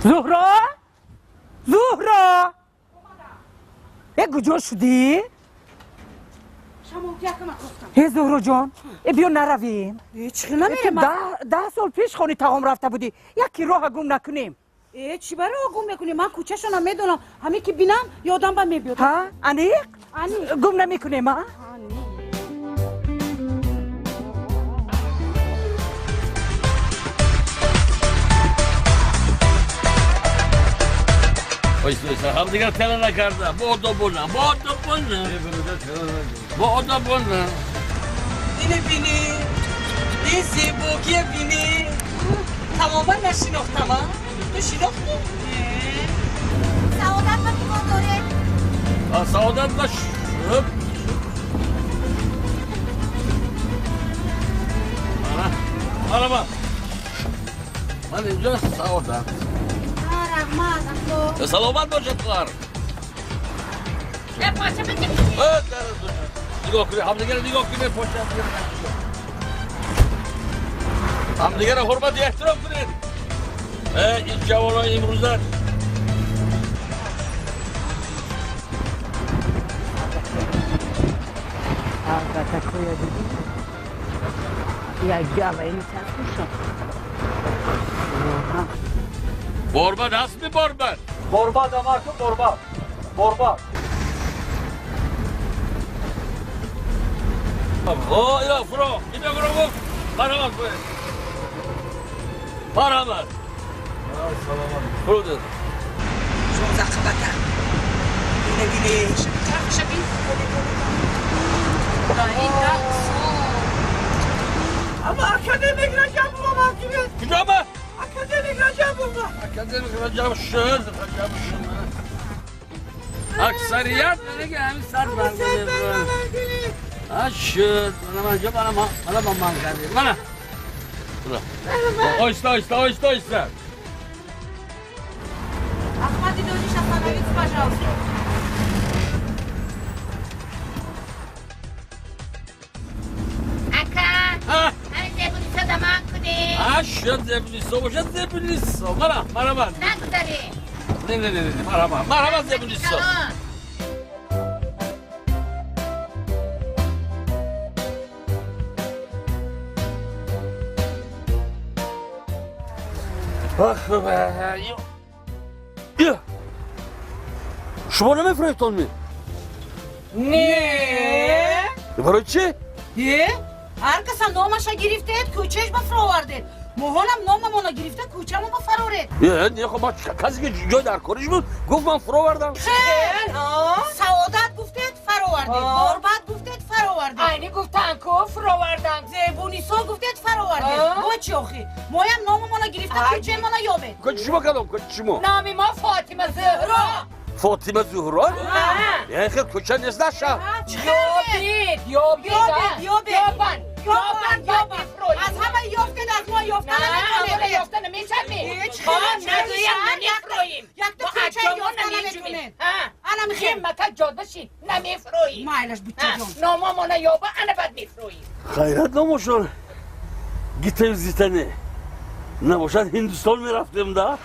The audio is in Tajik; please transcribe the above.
Зуҳро, Зуҳро, э, куҷо шудӣ? Э, Зуҳроҷон, э, биё наравем. 10 сол пеш хони таом рафта будӣ, яки роҳа гум накунем. Э, чӣ барои роҳ гум мекунем? Ман кӯчашона медонам, ҳаме ки бинам, ёдам ба мебиёд. Ҳа, аниқ гум намекунем, а? Ҳамдигар тела накарда, боодобона, боодобона, боодобона. Ине бини, ин зебогия бини, тамоман нашинохтама. Ту шинохтӣ? Саодат ба киво доред? Саодат ба. Мана, ман инҷо Саодат. Раҳмат, ако. Саломат бошед, хоҳар. Нигоҳ кунед ҳамдигарро, нигоҳ кунед, поши ҳамдигарро ҳурмату эҳтиром кунед. Ин ҷавонои имрӯза. Албатта, кӯя дидӣ, як галаи тархушам. Борбад ҳастми, Борбад? Борбад, амаку, Борбад, Борбад. О, ила фуро, ина фуро, марҳамат кунед, марҳамат, фуро. 16 қабата. Ина бинеш. Ама академик Раҷабова ман. Куҷома? Академик Раҷабова. Академик Раҷаб шуд, Раҷаб шуд. Аксарият мега ҳамин сар. Шуд, мана манҷа, мана, мана, ман ман кардем, мана. Оҳиста, оҳиста, оҳиста, оҳиста. Ахмади Дониш, остановитесь, пожалуйста. Ака, ҳамин Зебунисо да ман кунед. Шуд, Зебунисо бошад, Зебунисо, мана, марҳамат. Нагузаред. Не, не, не, не, марҳамат, марҳамат, Зебунисо. Калон. Ах, шумо намефурӯхтон ми? Не. Барои чӣ? Е, ҳар каса номаша гирифтед, кӯчааш ба фуровардед. Моҳонам номамона гирифта, кӯчамо ба фароред. Е, не, хоб, ман касе ки ҷой дар кориш буд, гуфт, ман фуровардам. Саодат гуфтед, фаровардед, Борбад гуфтед, фаровардед. Айни гуфтан ку, фуровардан. Зебунисо гуфтед, фаровардед. Бо чӣ охи? Моям номамона гирифта, кӯчаемона ёбед. Кӯчи шумо кадом кӯчи шумо? Номи мо Фотима Зуҳро. Фотима Зуҳро? Хел кӯча нест дар шаҳр. Ёбед, ёбед. Ёбед, ёбед. Ёбан, ёбан, ёбан. Аз ҳама ёфтед, аз мо ёфта наметонед. Ёфта намешавад. Нагӯям. Намефурӯем. Якта кӯча ёфта наметонед. Ана михем. Мака ҷода шид, намефурӯем. Майлаш, бучаҷон. Номамона ёба, ана баъд мефурӯем. Хайрат, номошон гитаю зитане набошад, Ҳиндустон мерафтем да.